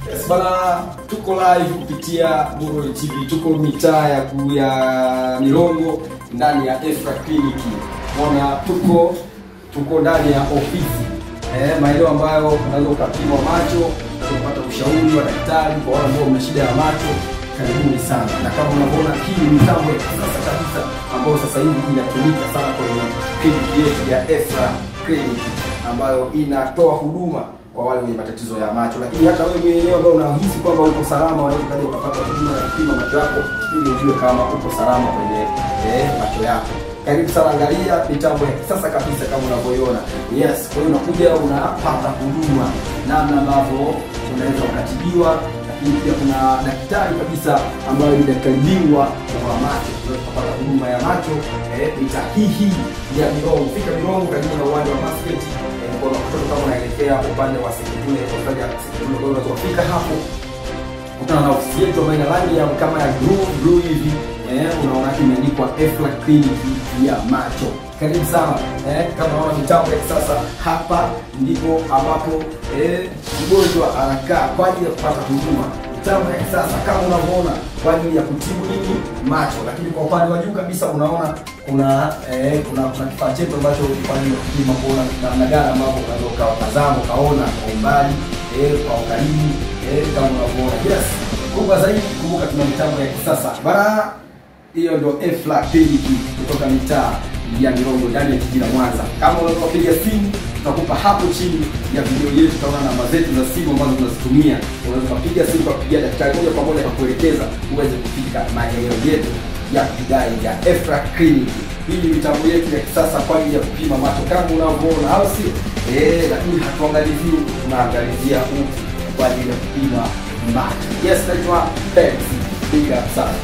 Yes, bana, tuko live kupitia Buroi TV. Tuko mitaa ya Mirongo ndani ya Efra Clinic. Unaona tuko ndani ya ofisi. Maeneo ambayo unaweza ukapimwa macho, kupata ushauri wa daktari kwa wale ambao wana shida ya macho. Karibuni sana. Na kama unavyoona, hii ni mitambo ya kisasa kabisa ambayo sasa hivi inatumika sana kwenye kliniki yetu ya Efra Clinic ambayo inatoa huduma kwa wale wenye matatizo ya macho. Lakini hata wewe mwenyewe ambao unahisi kwamba uko salama, unaweza kaja ukapata huduma ya kupima macho yako ili ujue kama uko salama kwenye macho yako. Karibu sana, angalia mitambo ya kisasa kabisa kama unavyoiona. Yes, kwa hiyo unakuja unapata huduma namna ambavyo unaweza ukatibiwa. Lakini pia kuna daktari kabisa ambaye ni daktari bingwa wa macho. Unaweza kupata huduma ya macho mitaa hii ya Mirongo. Fika Mirongo karibu na uwanja wa basket, mkono wa kushoto kama unaelekea upande wa Seketule, hospitali ya Seketule. Kwa hiyo unaweza kufika hapo kutana na ofisi yetu ambayo ina rangi ya kama ya blue blue hivi. Unaona imeandikwa Efra Clinic ya macho. Karibu sana. Kama unaona mitambo ya kisasa, hapa ndipo ambapo mgonjwa anakaa kwa ajili ya kupata huduma. Mitambo ya kisasa kama unavyoona kwa ajili ya kutibu nini macho. Lakini kwa upande wa juu kabisa unaona kuna kifaa chetu ambacho kwa ajili ya kupima kuona namna gani ambapo unaweza ukatazama ukaona kwa umbali, kwa ukaribu, kama unavyoona. Yes. Kubwa zaidi, kumbuka tuna mitambo ya kisasa. Bara hiyo ndio Efra Clinic kutoka mitaa ya Mirongo ndani ya jiji la Mwanza. Kama unataka kupiga simu, tutakupa hapo chini ya video yetu, utaona namba zetu za simu ambazo tunazitumia. Unaweza kupiga simu kwa kupigia daktari moja kwa moja akakuelekeza uweze kufika maeneo yetu ya kidai ya Efra Clinic. Hii ni mitambo yetu ya kisasa kwa ajili ya kupima macho kama unavyoona, au sio? Lakini hatuangalizii huku, tunaangalizia huku kwa ajili ya kupima macho. Yes, naitwa Felix. Big up sana.